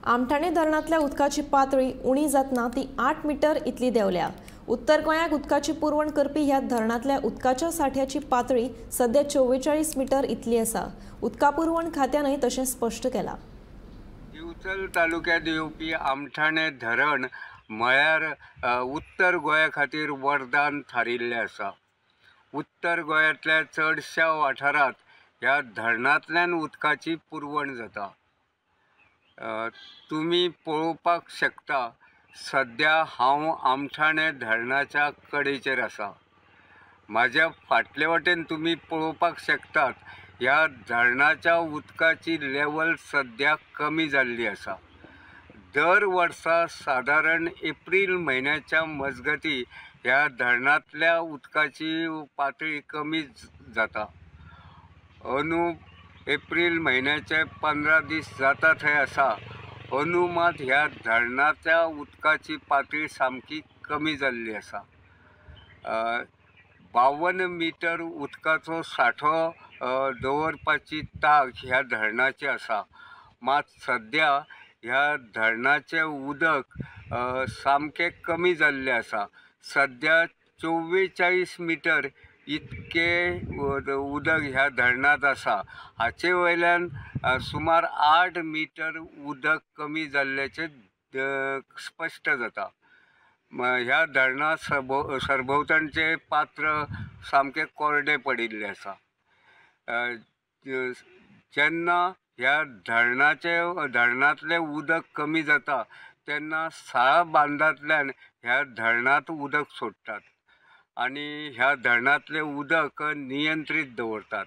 आमठाणे धरणांतल्या उदकाची पातळी उणी जातना ती 8 मीटर इतली देंवल्या। उत्तर गोंयाक उदकाची पुरवण करपी ह्या धरणांतल्या उदकाच्या साठ्याची पातळी सध्या 44 मीटर इतली आसा। उदका पुरवण खात्यानय तशें स्पश्ट केलां। दिवचल तालुक्यांत येवपी आमठाणे धरण म्हळ्यार उत्तर गोंया खातीर वरदान थारिल्लें आसा। उत्तर गोंयांतल्या चडश्या वाठारांत ह्या धरणांतल्यान उदकाची पुरवण जाता। तुमी पळोवपाक शकता, सद्या हांव आमठाणे धरणाच्या कडेचेर आसा। म्हाज्या फाटले वाटेन तुमी पळोवपाक शकतात, ह्या धरणाच्या उदकाची लेवल सद्या कमी जाल्ली आसा। दर वर्सा सादारण एप्रील म्हयन्याच्या मजगती ह्या धरणांतल्या उदकाची पातळी कमी जाता। अंदू एप्रील म्हयन्याचे 15 दीस जाता थंय आसा, अंदू मात ह्या धरणाच्या उदकाची पातळी सामकी कमी जाल्ली आसा। 52 मीटर उदकाचो सांठो दवरपाची तांक ह्या धरणाची आसा, मात सद्या ह्या धरणाचें उदक सामकें कमी जाल्लें आसा। सद्या 44 मीटर इतकें उदक ह्या धरणांत आसा। हाचे वयल्यान सुमार 8 मीटर उदक कमी जाल्ल्याचें स्पश्ट जाता। ह्या धरणा सरभोंवतणचें पात्र सामकें कोरडें पडिल्लें आसा। जेन्ना ह्या धरणांतलें उदक कमी जाता तेन्ना साळा बांदांतल्यान ह्या धरणांत उदक सोडटात आनी ह्या धरणांतलें उदक नियंत्रीत दवरतात।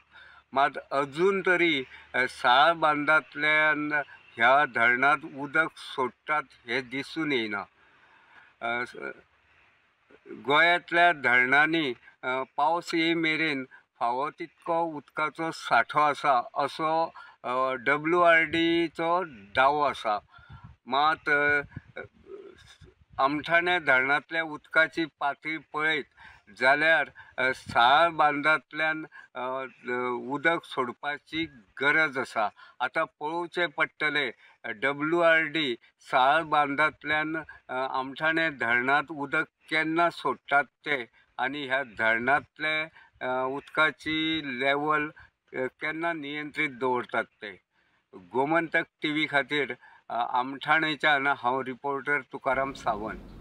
मात अजून तरी साळा बांदांतल्यान ह्या धरणांत उदक सोडटात हें दिसून येना। गोंयांतल्या धरणांनी पावस येय मेरेन फावो तितको उदकाचो सांठो आसा असो WRDचो दावो आसा, मात आमठाणे धरणांतल्या उदकाची पातळी पळयत जाल्यार साळा बांदांतल्यान उदक सोडपाची गरज आसा। आतां पळोवचें पडटलें WRD साळा बांदांतल्यान आमठाणे धरणांत उदक केन्ना सोडटात तें आनी ह्या धरणांतले उदकाची लेवल केन्ना नियंत्रीत दवरतात ते। गोमंतक TV खातीर आमठाणेच्यान हांव रिपोर्टर तुकाराम सावंत।